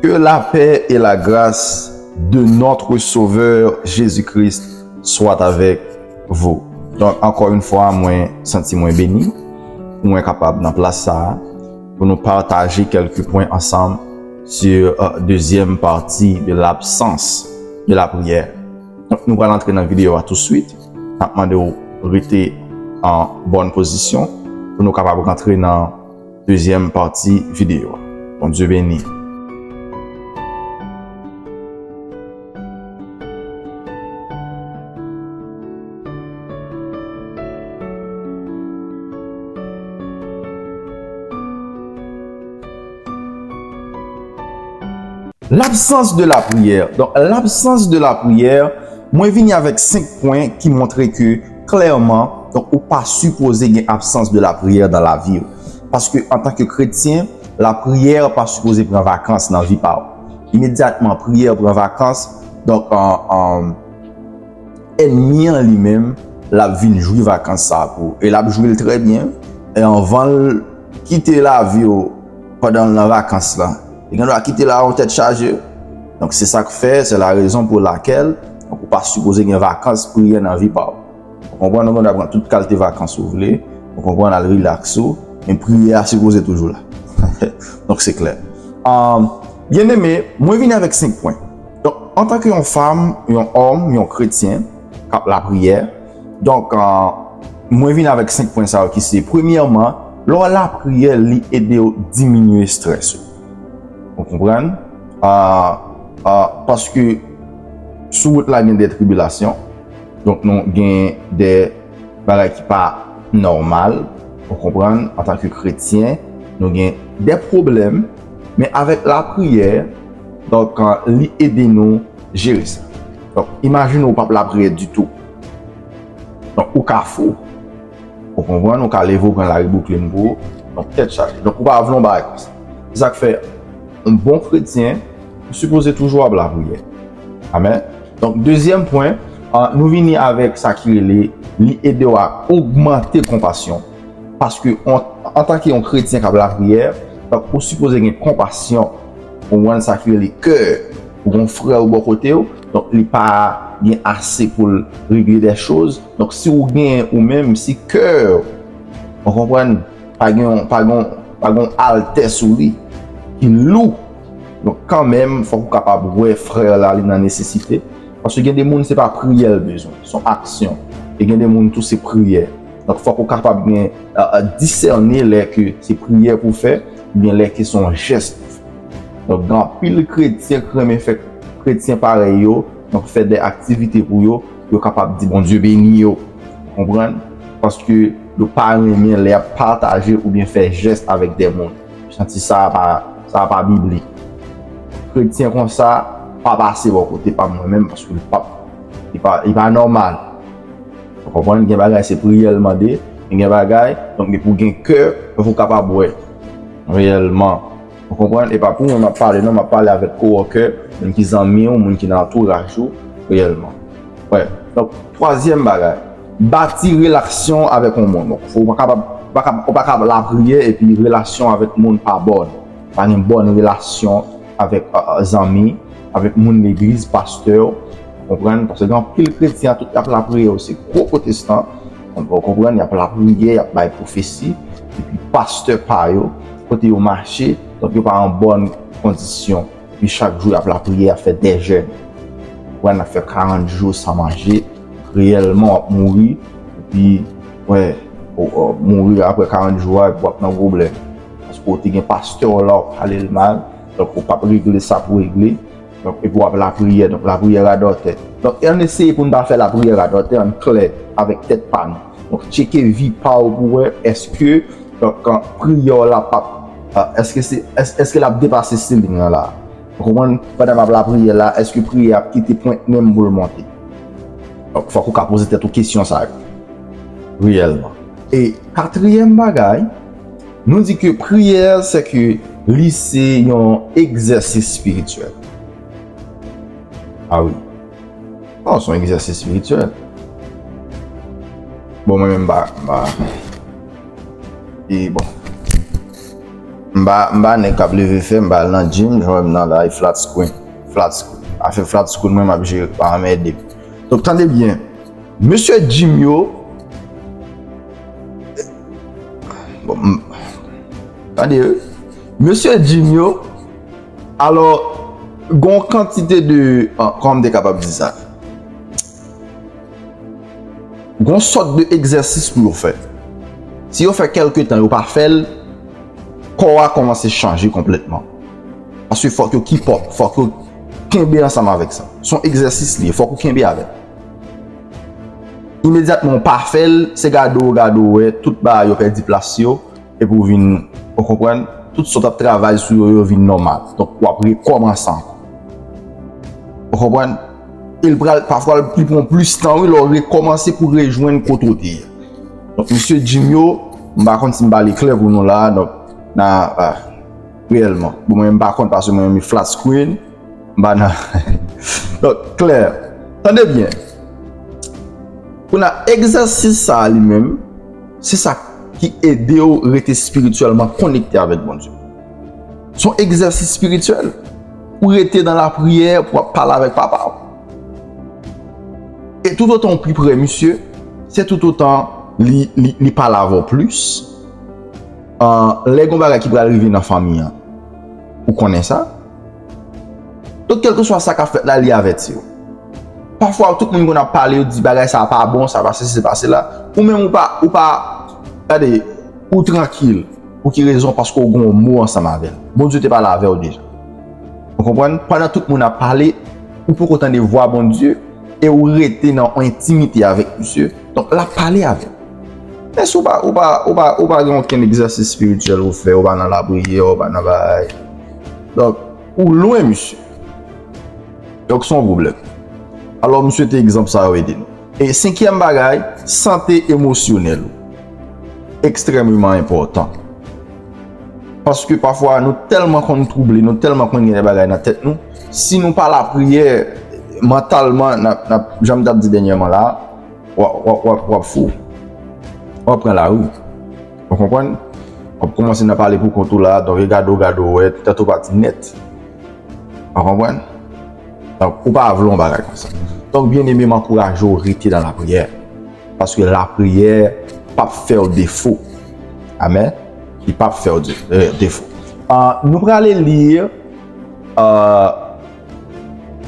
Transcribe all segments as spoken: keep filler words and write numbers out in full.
Que la paix et la grâce de notre Sauveur Jésus-Christ soit avec vous. Donk, ankò yon fwa, mwen santi mwen beni pou mwen kapab nan plas sa a, pou nou pataje kèlke pwen ansanm sur euh, deuxième partie de l'absence de la prière. Donk, nou pral antre nan videyo a touswit. N ap mande w rete an bòn pozisyon pou nou kapab rantre nan dezyèm pati videyo a. Bondye beni. L'absence de la prière. Donk, l'absence de la prière, mwen vini avèk senk pwen ki montre ke klèman, donk, ou pa sipoze gen absans de la prière dans la vie. Paske antanke kretyen, lapriyè pa sipoze pran vakans nan vi pa w. Imedyatman priyè pran vakans, donk, an, an, ènmi an li menm, l ap vin jwi vakans sa pou ou. E l ap jwi l trè byen. E anvan l kite lavi w pandan l nan vakans lan, li gen dwa kite la yon tèt chaje. Donk, se sa k fè, se la rezon pou lakèl, donk, ou pa sipoze gen vakans priyè nan vi pa w. Ou konprann, ou gen dwa pran tout kalite vakans ou vle. Ou konprann, al rilaks ou. Men priyè a sipoze toujou la. Donk, se klè. Ahn, byeneme, mwen vini avèk senk pwen. Donk, antanke yon fanm, yon òm, yon kretyen k ap lapriyè, donk, ahn, mwen vini avèk senk pwen sa yo ki se, premyèman, lè w lapriyè, li ede w diminye estrès ou. Ou konprann? Ah, ah, paske sou wout la gen de tribilasyon. Donk, nou gen de bagay ki pa nòmal, ou konprann, antanke kretyen, nou gen de pwoblèm, men avèk lapriyè, donk, li ede nou jere sa. Donk, imajine w p ap lapriyè ditou. Donk, ou ka fou. Ou konprann, ou ka leve w pran lari Bouklin pou ou. Donk, tèt chaje. Donk, ou pa vle yon bagay konsa. Se sa k fè, yon bon kretyen, ou sipoze toujou ap lapriyè. Amèn. Donk, dezyèm pwen, ah, nou vini avèk sa ki rele, li ede w a ogmante konpasyon. Paske, on, antanke yon kretyen k ap lapriyè, donk, ou sipoze gen konpasyon. Ou konprann, sa ki rele kè. Ou gen yon frè ou bò kote w, donk, li pa gen ase pou l regle de choz. Donk, si ou gen ou menm, si kè, ou konprann, pa gen, pa gen, pa gen altès sou li, ki lou. Donk, kanmenm, fòk ou kapab wè frè la, li nan nesesite. Paske gen de moun, se pa priyè l bezwen, se yon aksyon. E gen de moun tou, se priyè. Donk, fòk ou kapab gen, euh, euh, disène lè ke se priyè pou w fè, oubyen lè ke se yon jès pou w fè. Donk, gen anpil kretyen k renmen fè kretyen parèy yo, donk fè de aktivite pou yo, pou yo kapab di Bondye beni yo. Ou konprann? Paske yo pa renmen lè y ap pataje oubyen fè jès avèk de moun. Yo santi sa pa, sa pa biblik. Kretyen konsa pa pase bò kote pa m mwen menm, paske li pa, li pa, li pa nòmal. Ou konprann? Gen bagay se priyè l mande, men gen bagay, donk depi w gen kè, fòk ou kapab wè reyèlman. Ou konprann? E pa pou mwen m ap pale, non, m ap pale avèk coworker, moun ki zanmi w, moun ki nan antouraj ou, reyèlman. Wè. Donk, twazyèm bagay, bati relasyon avèk yon moun. Donk, ou pa kapab, ou pa kapab, ou pa kapab lapriyè epi relasyon avèk moun pa bòn. Pa gen bòn relasyon avèk, euh, euh, zanmi, avèk moun legliz, pastè, ou konprann? Paske gen anpil kretyen, tout y ap lapriyè yo, se gwo pwotestan, ou konprann? Y ap lapriyè, y ap bay pwofesi, epi pastè pa yo, kote yo mache, donk yo pa an bòn kondisyon. Epi chak jou, y ap lapriyè, y ap fè de jèn. Ou konprann? Y ap fè karant jou san manje, reyèlman, w ap mouri, epi, wè, ou, ou mouri apre karant jou a, epi w ap nan pwoblèm. Paske w te gen pastè w la, w pale l mal, donk ou p ap regle sa pou regle. Donk, epi w ap lapriyè, donk lapriyè radòtè. Donk, ann eseye pou n pa fè lapriyè radòtè, ann klè avèk tèt pa nou. Donk, tcheke vi pa w pou wè èske, donk, kan priyè w la p ap, ah, èske se, èske, èske l ap depase siling lan la? Ou konprann? Pandan m ap lapriyè la, èske priyè a ap kite pwent menm pou l monte? Donk, fòk ou ka poze tèt ou kesyon sa yo. Reyèlman. E katriyèm bagay, nou di ke priyè, se ke li se yon egzèsis espirityèl. Ah wi. Oh, se yon egzèsis espirityèl. Bon, mwen menm, m pa, m pa, e bon. M pa, m pa nèg k ap leve fè, m pa al nan gym, jan w wè m nan la, e flat screen. Flat screen. Afè flat screen, mwen, m ap jere, pa anmède m. Donk, tande byen. Mesye gym yo, bon, m, tande, wi. Mesye gym yo, alò, gon kantite de, ah, kòman m te kapab di sa? Gon sòt de egzèsis pou yo fè. Si yo fè kèlke tan, yo pa fè l, kò a kòmanse chanje konplètman. Paske fòk yo keep up, fòk yo kenbe ansanm avèk sa. Se yon egzèsis li ye, fòk ou kenbe avè l. Imedyatman ou pa fè l, se gade w gade w wè, tout bagay yo pèdi plas yo, epi w vin, ou konprann, tout sa w t ap travay sou yo, yo vin nòmal. Donk, w ap rekòmanse ankò. Ou konprann? E l pral, pafwa, l pli pran plis tan, wi, lè w rekòmanse pou rejwenn kote w te ye. Donk, mesye gym yo, m pa konn si m pale klè pou nou la, donk, nan, ah, reyèlman. Bon, mwen, m pa konn paske mwen, m flat screen, m pa nan. Donk, klè. Tande byen. Kounye a, egzèsis sa a li menm, se sa ki ede w rete espirityèlman konekte avèk Bondye. Se yon egzèsis espirityèl. Ou rete nan lapriyè pou w ap pale avèk Papa w. E toutotan w pi pre misye, se toutotan li, li, li pale avè w plis. Ah, lè gon bagay ki pral rive nan fanmi an, ou konnen sa. Donk, kèlkeswa sa k ap fèt la, li avèti w. Pafwa, tout moun konn ap pale, yo di bagay sa pa bon, sa pa sesi, se pa sela. Ou menm, ou pa, ou pa, gade, ou trankil. Pou ki rezon? Paske w gen yon mo ansanm avè l. Bondye te pale avè w deja. Ou konprann? Pandan tout moun ap pale, ou poko tande vwa Bondye e ou rete nan yon entimite avèk misye. Donk, l ap pale avè w. Men si w pa, ou pa, ou pa, ou pa gen okenn egzèsis espirityèl ou fè, ou pa nan lapriyè, ou pa nan bagay. Donk, ou lwen misye. Donk, se yon pwoblèm. Alò, m swete egzanp sa yo ede nou. E senkyèm bagay, sante emosyonèl ou. Ekstrèmeman enpòtan. Paske pafwa, nou tèlman konn twouble, nou tèlman konn gen de bagay nan tèt nou, si nou pa lapriyè, mantalman, n ap, n ap, jan m t ap di dènyèman la, w ap, w ap, w ap, w ap fou. W ap pran lari. Ou konprann? W ap kòmanse nan pale pou kont ou la, donk e gade w, gade w, wè, tèt ou pati nèt. Ou konprann? Donk, ou pa vle yon bagay konsa. Donk, byeneme, m ankouraje w rete nan lapriyè. Paske lapriyè p ap fè w defo. Amèn. Li p ap fè w de-, euh, defo. Ah, nou prale li, euh,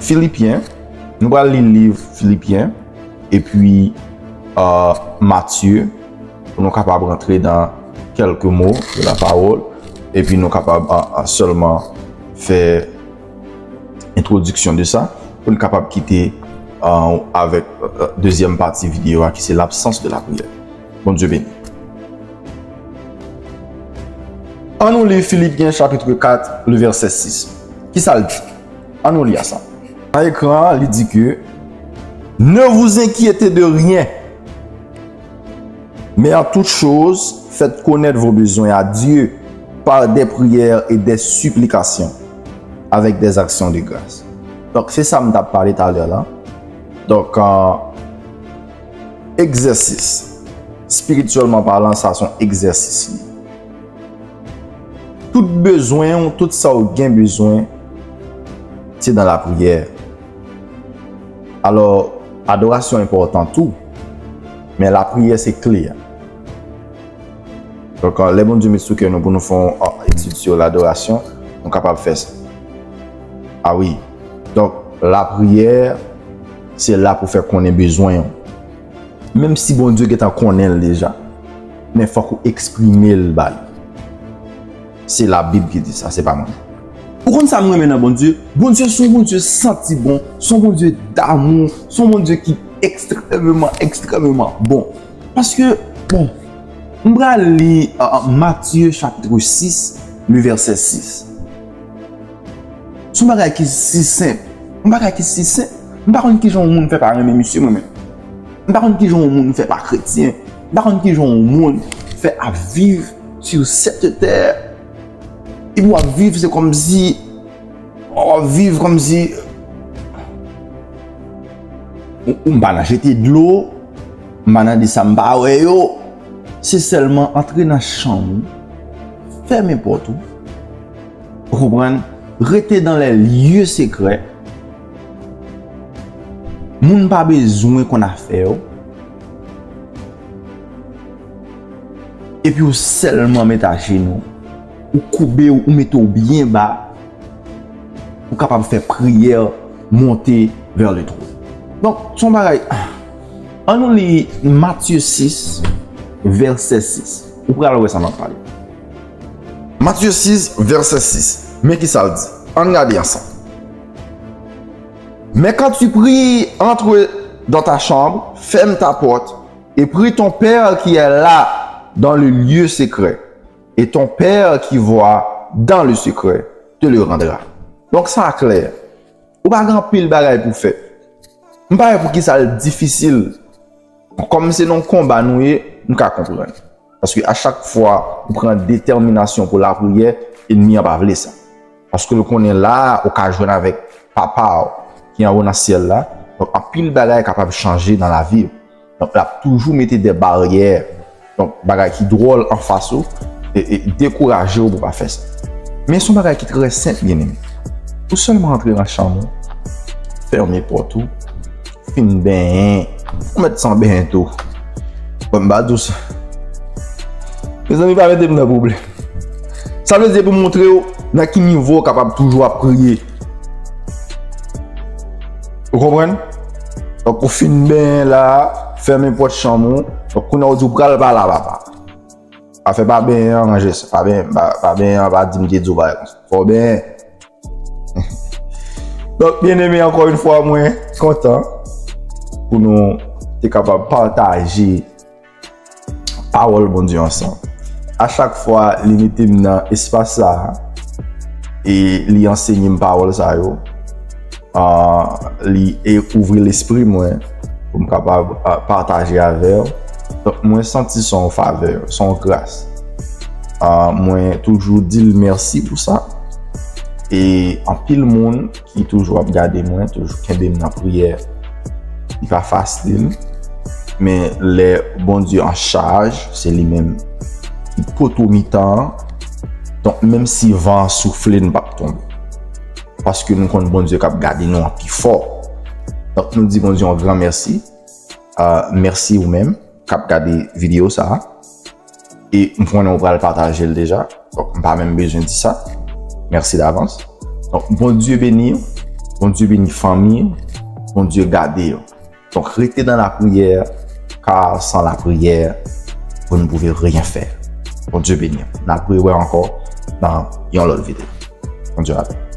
Filipyen. Nou pral li liv Filipyen. Epi, euh, Matye. Pou nou kapab rantre nan kèlke mo de la pawòl. Epi nou kapab, ah, ah, sèlman fè entwodiksyon de sa, pou n kapab kite, euh, avèk, euh, dezyèm pati videyo a, ki se l'absence de la prière. Bondye beni. An nou li Filipyen chapit kat, le vèsè sis. Kisa l di? An nou li a sa. Nan ekran an, li di ke, ne vous inquiétez de rien. Mais en toute chose, faites connaître vos besoins à Dieu par des prières et des supplications, avec des actions de grâce. Donk, se sa m t ap pale talè la. Donk, euh, egzèsis. Espirityèlman palan, sa se yon egzèsis li. Tout bezwen w, tout sa w gen bezwen, se nan lapriyè. Alò, adorasyon enpòtan tou, men lapriyè se kle a. Donk, lè Bondye met sou kè nou pou nou fè yon, ah, etid sou ladorasyon, nou kapab fè sa. Ah wi. Donk, lapriyè, se la pou fè konnen bezwen w. Menm si Bondye gentan konnen l deja, men fòk ou eksprime l ba li. Se Labib ki di sa, se pa mwen. Ou konn sa m renmen nan Bondye? Bondye se yon Bondye santi bon, se yon Bondye damou, se yon Bondye ki ekstrèmeman, ekstrèmeman bon. Paske, bon, m pral li, euh, Matye chapit sis, le vèsè sis. Se yon bagay ki si senp. Yon bagay ki si senp. M pa konn kijan yon moun fè pa renmen misye, mwen menm. M pa konn kijan yon moun fè pa kretyen. M pa konn kijan yon moun fè ap viv sur cette terre. Epi w ap viv, se kòmsi, w ap viv kòmsi, ou, ou m pa nan jete dlo, m pa nan di sa m pa wè yo. Se sèlman antre nan chanm ou, fèmen pòt ou, Konprann? Rete dans les lieux secrets. Moun pa bezwen konn afè w. Epi ou sèlman met ajenou. Ou koube w, ou mete w byen ba. Ou kapab fè priyè monte vers le trône. Donk, se yon bagay. Ann nou li Matye sis, vèsè sis. Ou pral wè sa m ap pale. Matye sis, vèsè sis. Men ki sa l di. Ann gade ansanm. Mais quand tu pries, entre dans ta chambre, ferme ta porte, et prie ton Père qui est là dans le lieu secret. Et ton Père qui voit dans le secret te le rendra. Donk sa klè. Ou pa gen anpil bagay pou fè. M pa wè poukisa l difisil. Kòm se nan konba nou ye, m ka konprann. Paske a chak fwa ou pran detèminasyon pou lapriyè, ènmi an pa vle sa. Paske l konnen la a, ou ka jwenn avèk Papa w ki anwo nan syèl la. Donk, anpil bagay kapab chanje nan lavi w. Donk, l ap toujou mete de baryè. Donk, bagay ki dwòl anfas ou, e, e dekouraje w pou w pa fè sa. Men se yon bagay ki trè senp, byeneme. Ou sèlman antre nan chanm ou, fèmen pòt ou, fin benyen, ou mèt san benyen tou. Bon, m pa di w sa. Mezanmi, pa mete m nan pwoblèm. Sa vle di pou montre w nan ki nivo w kapab toujou ap priye. Ou konprann? Donk, ou fin benyen la, fèmen pòt chanm ou. Donk, kounye a ou di ou pral pale a Papa. Afè pa benyen an, ranje sa. Pa benyen, pa, pa benyen an, pa di m te di w bagay konsa. Fò w benyen. Donk, byeneme, ankò yon fwa, mwen kontan pou nou te kapab pataje pawòl Bondye ansanm. A chak fwa li mete m nan espas sa a, e li ansenye m pawòl sa yo, ah, li e ouvri lespri mwen pou m kapab, ah, pataje avè w. Donk, mwen santi se yon favè, se yon gras. Ah, mwen toujou di l mèsi pou sa. E anpil moun ki toujou ap gade mwen, toujou kenbe m nan priyè. Li pa fasil, men lè Bondye an chaj, se li menm ki poto mitan an. Donk, menm si van an soufle, n p ap tonbe. Paske nou konn Bondye k ap gade nou an pi fò. Donk, nou di Bondye yon gran mèsi. Ah, mèsi ou menm k ap gade videyo sa a. E m konnen ou pral pataje l deja. Donk, m pa menm bezwen di sa. Mèsi davans. Donk, Bondye beni w. Bondye beni fanmi w. Bondye gade w. Donk, rete nan lapriyè, car sans la prière, vous ne pouvez rien faire. Bondye beni w. N ap rewè ankò nan yon lòt videyo. Bondye la beni.